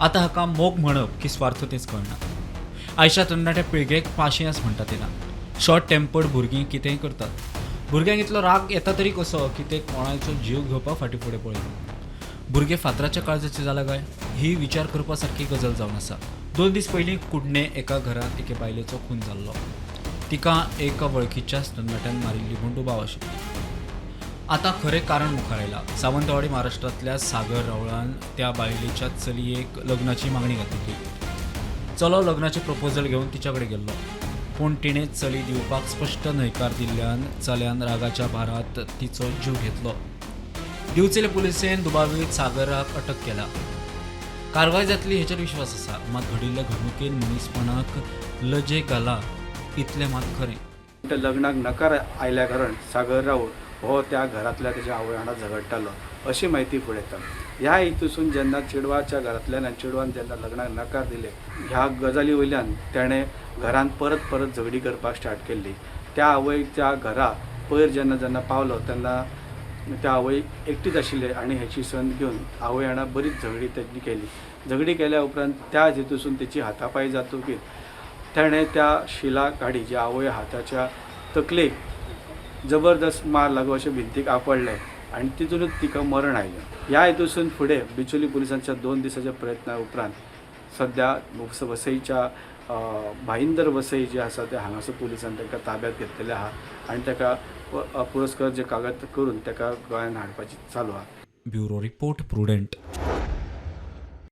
आतां हाका मोग म्हणप की स्वार्थ तेंच कळना. आयच्या तरणाट्या पिळगेक पाशियेंस म्हणटा तेना. शॉर्ट टेम्पर्ड भुरगीं कितेंय करतात. भुरग्यांक इतलो राग येता तरी कसो की ते कोणाचो जीव घेवपाक फाटीं फुडें पळयना. भुरगे फातराच्या काळजाचे जाला काय ही विचार करपा सारकी गजाल जावन आसा. 2 दीस पयलीं कुडणे एका घरांत एके बायलेचो खून जाल्लो. तिका एका वळखीच्याच तरणाट्यान मारिल्ली म्हूण दुबाव आशिल्लो. आतां खरें कारण मुखार आयलां. सावंतवाडी महाराष्ट्रांतल्या सागर रावळान त्या बायलेच्या चलयेक लग्नाची मागणी घातिल्ली. चलो लग्नाचें प्रपोजल घेवन तिच्या कडेन गेल्लो, पूण तिणें चली दिवपाक स्पश्ट न्हयकार दिल्ल्यान चल्यान रागाच्या भारांत तिचो जीव घेतलो. दिवचले पुलिसेन दुबावीत सागराक अटक केला. कारवाय जातली हेचेर विश्वास आसा, मात घडिल्ल्या घडणुकेन मनीसपणाक लजे घाला इतलें मात खरें. त्या लग्नाक नकार आयल्या कारण सागर राऊळ हो त्या घरांतल्या तेच्या आवय वांगडा झगडटालो अशी म्हायती फुडें येता. ह्या हेतूसून जेन्ना चेडवाच्या घरांतल्यान आनी चेडवान जेन्ना लग्नाक नकार दिले, ह्या गजाली वयल्यान तेणें घरान परत परत झगडी करपाक स्टार्ट केल्ली. त्या आवयच्या घरा पयर जेन्ना जेन्ना पावलो तेन्ना त्या आवय एकटीच आशिल्ली आनी हेची संद घेवन आवय हांगा बरीच झगडी तेणी केली. झगडी केल्या उपरांत त्या हेतूसून तेची हातापाय जातकीर तेणें त्या शिला गाडी जी आवय हाताच्या तकलेक जबरदस्त मार लागू अशें भिंतीक आपडलें आनी तितूनच तिका मरण आयलें. ह्या हेतूसून फुडें बिचोली पुलिसांच्या 2 दिसाच्या प्रयत्ना उपरांत सद्या वसईच्या भाईंदर वसई जे आसा ते हांगासर पुलिसान तांकां ताब्यात घेतलेले आहा आनी ताका पुरस्कार जे कागद करून ताका गोंयांत हाडपाची चालू आहा. Bureau report, Prudent.